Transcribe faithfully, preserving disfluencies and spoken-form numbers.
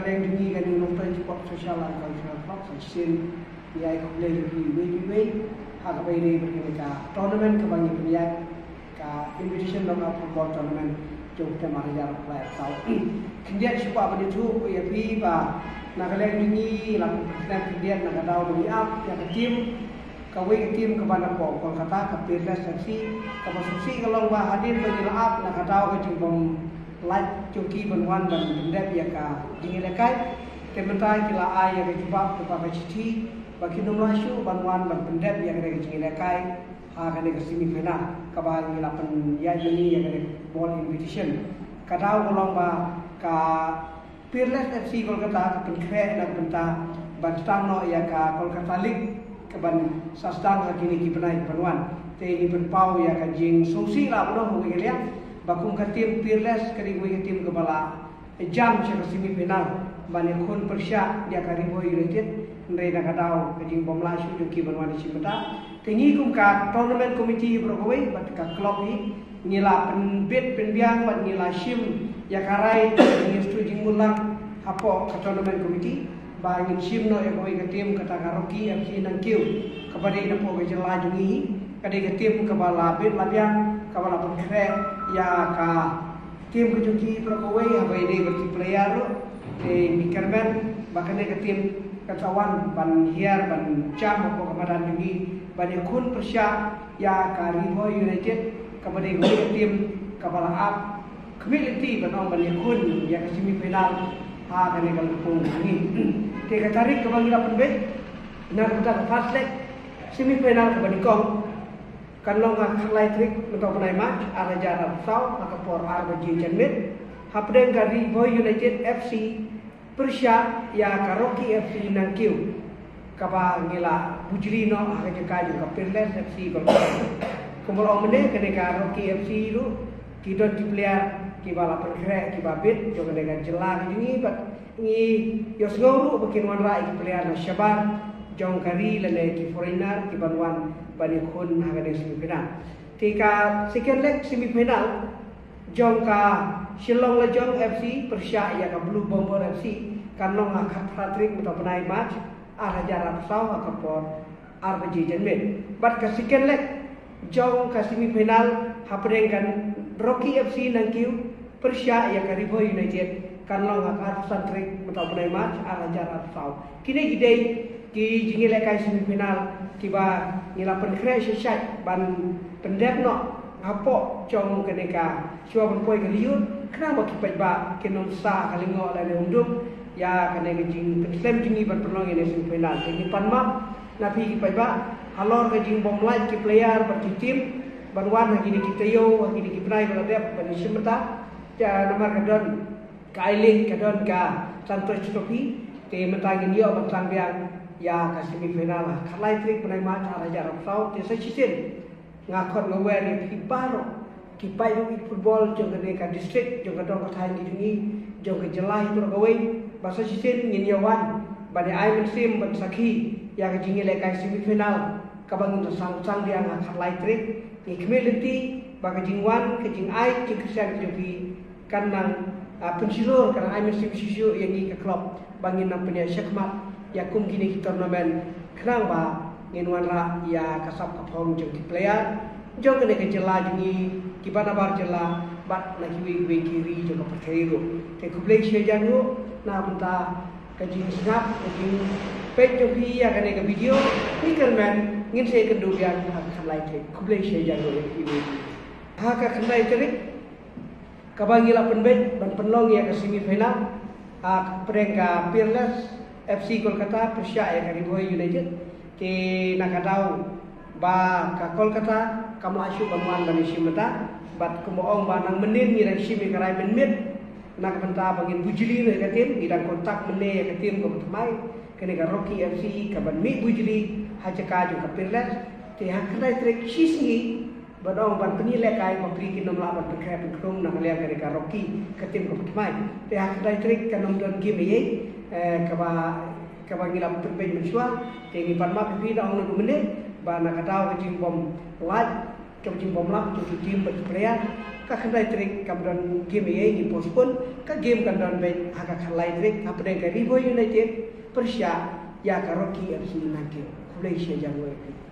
Reng dini kani nongtoi jubab social and cultural club sa shisien ïa khublei ïa phi wei wei wei ha kaba ïadei bad kane ka tournament kaba ngi pynïaid ka invitation knockout football tournament jong ka tem ar hajar arphew saw. Khyndiat shu kwah ban ïathuh ïa phi ba na ka liang jong ngi la pynslem khyndiat na ka daw ba ngi ap ïa ka team, kawei ka team kaba na pdeng Kolkata, ka Peerless F C, kaba sngewsih ka long ba hadien ba ngi la ap na ka daw ka jingbym lait jong ki ban wan ban pyndep ïa ka jingïalehkai. Te mynta ki la ai ïa ka jubab kaba ka shithi ba kin ym lah shuh ban wan ban pyndep ïa ka jingïalehkai ha kane ka semi final kaba ngi la pynïaid ïa kane ball invitation. Ka daw ka long ba ka Peerless F C Kolkata ka pynkhreh na ka bynta ban sdang noh ïa ka Kolkata League kaban sa sdang ha kine ki bnai kaban wan. Te ngi pynpaw ïa ka jingsngewsih la bynta ha kawei ka liang ba kum ka team Peerless ka dei kawei ka team kaba la jam sha ka semi final ban ïakhun pyrshah ïa ka Ri Bhoi United, hynrei na ka daw ka jingbym lah shuh jong ki ban wan shim bynta. Te ngi kum ka tournament committee baroh kawei bad ka club hi ngi la pynbit pynbiang bad ngi la shim ïa ka rai, ngi sdang jingmut lang hapoh ka tournament committee ba ngin shim noh ïa kawei ka team, kata ka Rocky F C Nangkiew, kaba dei na pdeng ka jylla jong ngi hi. Ka dei ka team kaba la bit la biang kaba la pynkhreh ïa ka team ka jong ki baroh kawei haba ïadei bad ki player ruh. Te ngi kyrmen ba kane ka team kan sa wan ban hiar ban jam hapoh ka madan jong ngi ban ïakhun pyrshah ïa ka Ri Bhoi United, kaba dei kawei ka team kaba la ap khmih lynti ban ong ban ïakhun ïa ka semi final ha kane ka lympung jong ngi. Te ka tarik kaba ngi la pynbeit na ka bynta ka first leg semi final kaba nyngkong kan long ha ka khatlai tarik mynta u bnai March ar hajar arphew saw ha ka por ar baje janmiet hapdeng ka Ri Bhoi United F C pyrshah ïa ka Rocky F C Nangkiew, kaba ngi la bujli noh ha ka jaka jong ka Peerless F C Kolkata. Kumba la ong mynne, kane ka Rocky F C ruh ki don ki player kiba la pynkhreh kiba bit jong kane ka jylla ka jong ngi bad ngi ïohsngew ruh ba kin wanrah ïa ki player na shabar jong ka ri lane ki foreigner kiban wan ban ïakhun ha kane semi final. Te ka second leg semi final jong ka Shillong Lajong F C pyrshah ïa ka Blue Bomber F C kan long ha ka khatphra tarik mynta u bnai March ar hajar arphew saw ha ka por ar baje janmiet. Bad ka second leg jong ka semi final hapdeng ka Rocky F C Nangkiew pyrshah ïa ka Ri Bhoi United kan long ha ka arphew san tarik mynta u bnai March ar hajar arphew saw. Kine ki dei ki jingïalehkai semi final kiba ngi la pynkhreh shisha ban pyndep noh hapoh jong kane ka shuwa ban poi ka lyiur, khnang ba ki paidbah kin ym sah ha ka lyngngoh lane umdum ïa kane ka jingpynslem jong ngi ban pynlong ïa kane semi final. Te ngi pan map na phi ki paidbah halor ka jingbym lait ki player bad ki team ban wan ha kine ki taïew, ha kine ki bnai ba la dep ban ïashim bynta. Te namar ka don ka I-League, ka don ka Santosh Trophy, te mynta ngin ïoh ban tang biang ïa ka semi final ha ka khatlai tarik bnai March ar hajar arphew saw. Te sa shisien nga khot nga wer ïa phi baroh ki paidbah football jong kane ka district, jong ka dong ka thaiñ jong ngi, jong ka jylla hi baroh kawei, ba sa shisien ngin ïa wan ban ïa ai mynsiem ban sakhi ïa ka jingïalehkai semi final kaba ngin sa sdang biang ha ka khatlai tarik. Ngi khmih lynti ba ka jingwan, ka jingai jingkyrshan ka jong phi kan nang, ah, pynshlur, kan nang ai mynsiem shisha ïa ngi ka club ba ngin nang pynïaid shakhmat ïa kum kine ki tournament, khnang ba ngin wanrah ïa ka sap ka phong jong ki player jong kane ka jylla jong ngi, kiba nabar jylla bad na kiwei kiwei ki ri jong ka pyrthei ruh. Te khublei shihajar nguh na ka bynta ka jingsngap, ka jingpeit jong phi ïa kane ka video. Ngi kyrmen ngin sa ïakynduh biang ha ka khatlai tarik. Khublei shihajar nguh ïa phi. Ha ka khatlai tarik kaba ngi la pynbeit ban pynlong ïa ka semi final, ha ka pyrshah ka Peerless F C Kolkata pyrshah ïa ka Ri Bhoi United. Te na ka daw ba ka Kolkata kam lah shuh ban wan ban ïashim bynta, bad kumba ong ba nang mynnin ngi dang shim ïa ka rai mynmiet na ka bynta ba ngin bujli noh ïa ka team, ngi dang contact mynne ïa ka team kaba thymmai, kane ka Rocky F C, kaban mih bujli ha jaka jong ka Peerless. Te ha ka khatlai tarik shisngi ban ong ban pynïalehkai ba phi kin ym lah ban pynkhreh pynkhrung na ka liang kane ka Rocky, ka team kaba thymmai. Te ha ka khatlai tarik kan ym don game ei ei, eh, kaba, kaba ngi la pynbeit mynshuwa. Te ngi pan map ïa phi, da ong naduh mynne ba na ka daw ka jingbym lait Ka jingbymlap jong ki team bad ki player. Ka khyndai tarik kam don game ei ei, ngi postpone. Ka game kan don beit ha ka khatlai tarik hapdeng ka Ri Bhoi United pyrshah ïa ka Rocky F C Nangkiew. Khublei shibun ïa phi.